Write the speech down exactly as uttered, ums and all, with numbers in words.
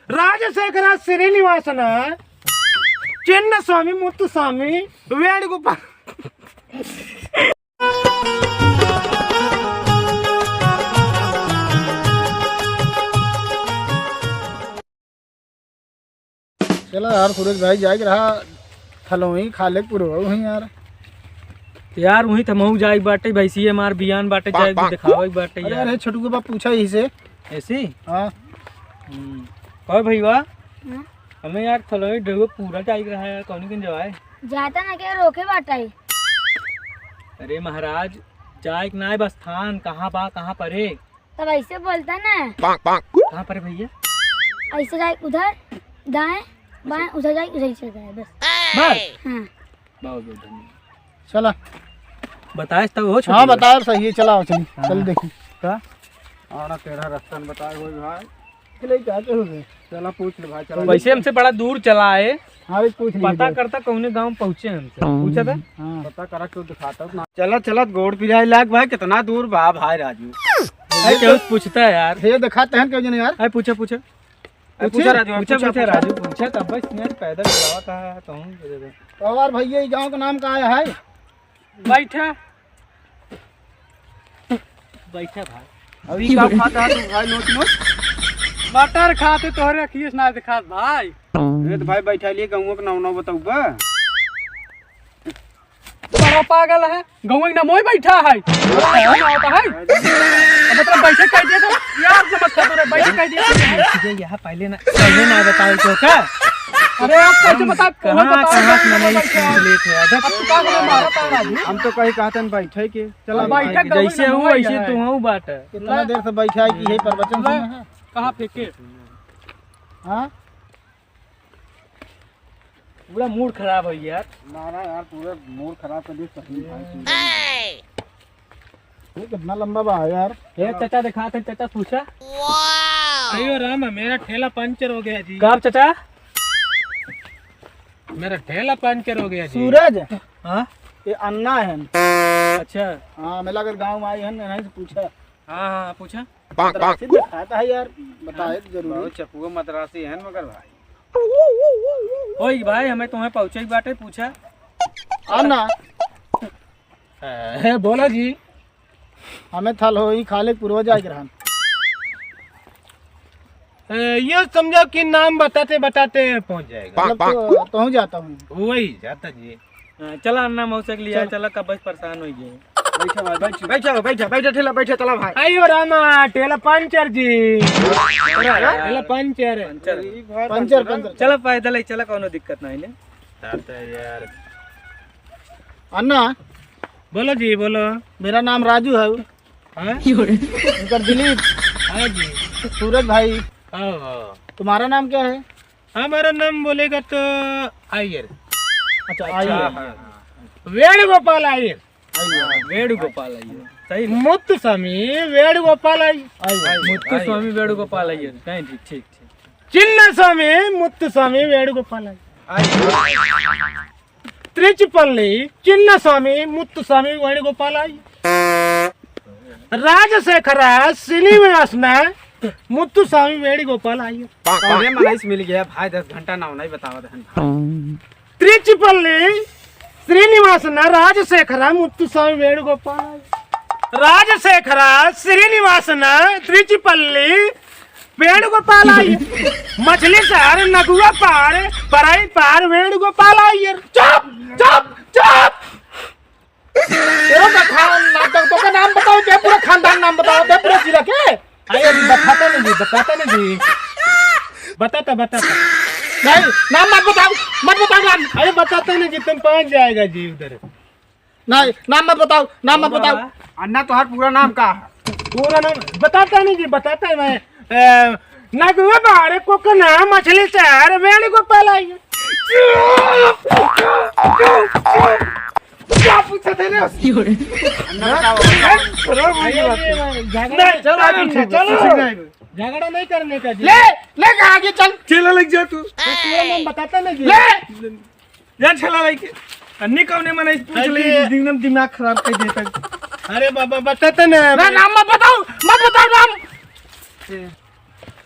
राजशेखर श्रीनिवासन, चिन्नस्वामी, मुत्तुस्वामी, वेणुगोपाल। चला यार सूरज भाई, जाइक रहा थलोई खाले पुरवा वहीं यार। यार वहीं त महू जाइक बाटे, भैंसिया मार बियान बाटे, जाइक देखावइक बाटे अरे यार। अरे छोटू के बाप पूछा यही से। ऐसी? हाँ। हम्म। कहो भैया, हाँ? हमें यार थलोई ढेउआ पूरा जाइक रहा यार, कौनी कन जवाए? जाता ना क्या रोके बाटे? अरे महाराज, जाइक ना है बस थान, कहाँ बा, कहाँ परे? तब ऐसे बोलता ना। कहाँ पर है भैया? ऐसे जाए उधर, दाएं, बाएं, उधर जाए, उधर ही चल जाए, बस। बस? हाँ। बहुत बहुत धन्यवाद। चला। बताए तब हो हाँ, छोटू। बताए सही है, चला, चली, हाँ। चल देखी। का? आना टेढ़ा रास्ता न बताए होई भाई। चले जाते हो गए। चला पूछ ले भाई, चला। वैसे हमसे बड़ा दूर चला है। हाँ, भी पूछ लिए पता जाए। करता कौने गाँव पहुँचे हमसे। पूछा था? हाँ। पता करा क्यों दिखाता हूँ ना। चला, चला, गोड़ पिराए लाग भाई, कितना दूर बा भाई राजू। अरे, केहू से पूछता है यार। ये दिखाते हैं क्यों जने यार? अरे, पूछा, पूछा। अरे, पूछा, पूछा राजू, पूछा, पूछा, पूछा पूछा। राजू, पूछा, तब बस यार पैदल चलावत है, तो हम दे दे। तो यार भैया, ये गाँव का नाम का है? बैठा। बैठा भाई। अभी का खाता है तू भाई, नोच नोच? मटर खाते तोहरे अखिए से ना दिखात भाई। अरे तो भाई बैठा लिए गौवा के नाम ना बताऊबा। बड़ा पागल है, गौवा के नाम वही बैठा है। बड़ा पागल होता है। अब मतलब बैठे कह दिया तो यार समझ कर तोरे बैठे कह दिया तो। ये यहाँ पहले ना, पहले ना बताओ तो का? अरे आप कैसे हम बता, कहाँ, कहाँ से मैंने सीख लिए थे, अदब। अब तू का बोले मारा था राजू? हम तो कहीं कहते हैं बैठे के। चला अब बैठक बैठ। जैसे हूँ वैसे तू हूँ बात है। इतना देर से बैठा है कि यही प्रवचन सुना है। कहाँ फेंके? हाँ? पूरा मूड खराब हो गया यार। ना, ना यार, पूरा मूड खराब कर दिया सही भाई, पूरा। ये कितना लंबा बा यार? ये चाचा दिखाते हैं, चाचा पूछा। अयो राम, मेरा ठेला पंचर हो गया जी। कब चाचा? मेरा ठेला पंचर हो गया जी। सूरज। हाँ? ये अन्ना है। अच्छा। हाँ, मिला कर गाँव में आई है ना, यहीं से पूछा। हाँ, हाँ, पूछा। मद्रासी दिखाता है यार, बताए तो जरूरी। बहुत चपुआ मद्रासी है मगर भाई। ओए भाई, हमें तुम्हें पहुँचे ही बाटे, पूछा। अन्ना। ए, बोला जी। हमें थल हो ही खाले पूर्वज आए रहन। ए, ये समझो कि नाम बताते बताते पहुँच जाएगा। मतलब तो, तो हूँ जाता हूँ। वही जाता जी। हाँ, चला अन्ना मौसा के लिए, चल। चला कब से परेशान हो गए। बैठा भाई, बैठ, बैठा, बैठा, बैठा, ठेला, बैठा, चला भाई। आइयो रामा, ठेला पंचर जी। ठेला पंचर। पंचर, पंचर। चला पैदल ही, चला, कौनो दिक्कत नहीं ने। यार। अन्ना। बोलो जी, बोलो। मेरा नाम राजू है। हाँ? उनकर दिलीप। हाँ जी। सूरज भाई। हाँ, हाँ। तुम्हारा नाम क्या है? हमारा नाम बोलेगा तो आयर। अच्छा, अच्छा, आयर। हाँ, हाँ। वेणुगोपाल आयर। आयर। हाँ, वेणुगोपाल आयर। सही बात। मुत्तुस्वामी वेणुगोपाल आयर। आयर। मुत्तुस्वामी वेणुगोपाल आयर। नहीं, ठीक, ठीक, ठीक। चिन्नस्वामी मुत्तुस्वामी वेणुगोपाल आयर। आयर। त्रिचिपल्ली चिन्नस्वामी मुत्तुस्वामी वेणुगोपाल आयर। राजशेखर श्रीनिवासन मुत्तुस्वामी वेणुगोपाल आयर। कौने मनाइस मिल गया भाई, दस घंटा नाव नहीं बतावत हन भाई। त्रिचिपल्ली श्रीनिवासन राजशेखर मुत्तुस्वामी वेणुगोपाल आयर। राजशेखर श्रीनिवासन त्रिचिपल्ली वेणुगोपाल आयर। मछली शहर, नगुआ पार, परई पार, वेणुगोपाल आयर। चुप, चुप, चुप। तेरा का खान नाटक, तो का नाम बताओ, क्या पूरा खानदान नाम बताओ, क्या पूरा जिला के? अरे अभी बताता नहीं जी, बताता नहीं जी। बताता, बताता। नहीं, नाम मत बताओ, मत बताओ नाम। अरे बताता नहीं जी, तुम पहुंच जाएगा जी उधर। नहीं, नाम मत बताओ, नाम मत बताओ। अन्ना, तोहार पूरा नाम का है? पूरा नाम बताता नहीं जी, बताता है मैं। ए, नगवा बारे को का नाम मछली शहर वेणुगोपाल आयर। क्या पूछा तेरे? अन्ना, बताओ। अरे, ये झगड़ा नहीं, चलो, आगे चलो। झगड़ा नहीं करने का जी। ले, ले के आगे चल। चला लग जा तू। तो पूरा नाम बताता नहीं जी। ले। यार, चला लइके। अन्नी कौने मना इस पूछ ले, अरे। एकदम दिमाग खराब कर देता। अरे बाबा, बताते ना। ना, नाम मत बताओ, मत बताओ नाम।